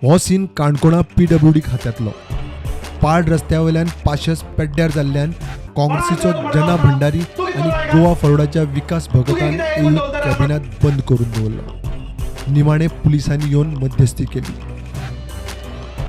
हो सीन काणकोणा पीडब्ल्यूडी खात्यांतलो. पाड रस्त्या वयल्यान पाशस पेड्ड्यार जाल्ल्यान काँग्रेसीचो जना भंडारी आनी गोवा फॉरवर्डाच्या विकास भगतान येवन कॅबिनात बंद करून दवरलो. निमाणे पुलिसांनी येवन मध्यस्थी केली.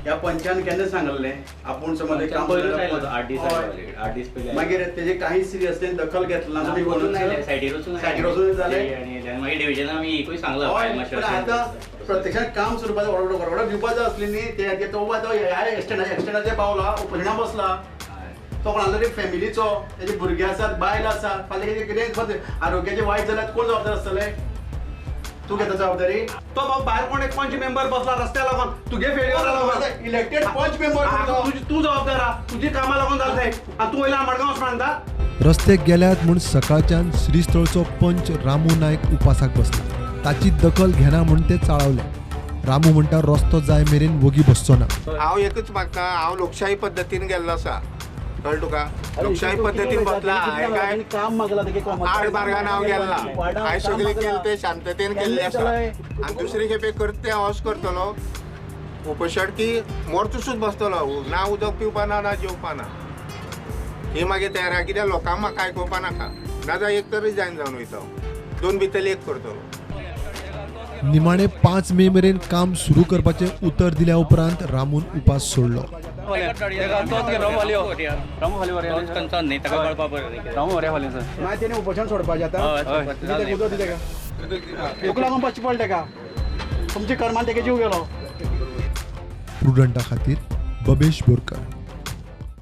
ह्या पंचान केन्ना सांगल्लें आपूण समज एक काम पयरूच आयलो तो, 8 दीस हय. 8 दीस पयलीं. मागीर तेजे काही सिरियसनेस दखल घेतला ना तुमी वचून कोणूच? आयले, सायडीर वचून. सायडीर वचून जालें? आनी मागीर डिविजनान आमी एकूय सांगला. हय, पण आतां प्रत्यक्षात काम सुरू ऑर्डर ऑर्डर दिवपा जाय आसली न्ही. ते तो तो ह्या एक्सटेंडाचेर पावला, उपोशणा बसला. तो कोणालो तरी फॅमिलीचो, तेजे भुरगे आसात, बायल आसा. फाल्यां कितें कितें आरोग्याचें वायट जाल्यार कोण जबाबदार आसतले? तूं घेता जबाबदारी? तो बाबा भायर कोण एक पंच मेंबर बसला रस्त्या लागून, तुगे फेलियर लागून. इलेक्टेड पंच मेंबर. तुजी तूं जबाबदार आहा, तुजी कामां लागून जालें तें आनी तूं वयल्यान मडगांव वचपा म्हणटा. रस्ते गेल्यात म्हूण सकाळच्यान श्रीस्थळचो पंच रामू नायक उपासाक बसला. ताची दखल घेना म्हूण ते चाळवले. रामू म्हणटा, रस्तो जाय मेरेन वगी बसचो ना. हांव एकच मागता, हांव लोकशाही पद्दतीन गेल्लो आसा, कळ्ळें तुका? लोकशाही पद्दतीन बसला. हांवें काय काम मागला? आड मार्गान हांव गेल्ला. हांवें सगळें केलें तें शांततेन केल्लें आसा आनी दुसरे खेपे करता तें हांवच करतलो उपोशण की मोर्चो सुद्दां बसतलो. ना उदक पिवपा ना, ना जेवपा ना. ही मागीर तयार आहा, कित्याक लोकांक म्हाका आयकोवपा नाका. नाजाल्यार एक तर रिजायन जावन वयता हांव. दोन भितरले एक करतलो. निमाणे 5 मे मेरेन काम सुरू करपाचें उतर दिल्या उपरांत रामून उपास सोडलो. तोच कन्सर्न न्ही, ताका कळपा बरें. मागीर तेणी उपोशण सोडपाचें आतां. कितें उदक दिता का? तुका लागून बसचें पडलें तेका. तुमच्या कर्मान तेगे जीव गेलो. प्रुडंटा खातीर बबेश बोरकर.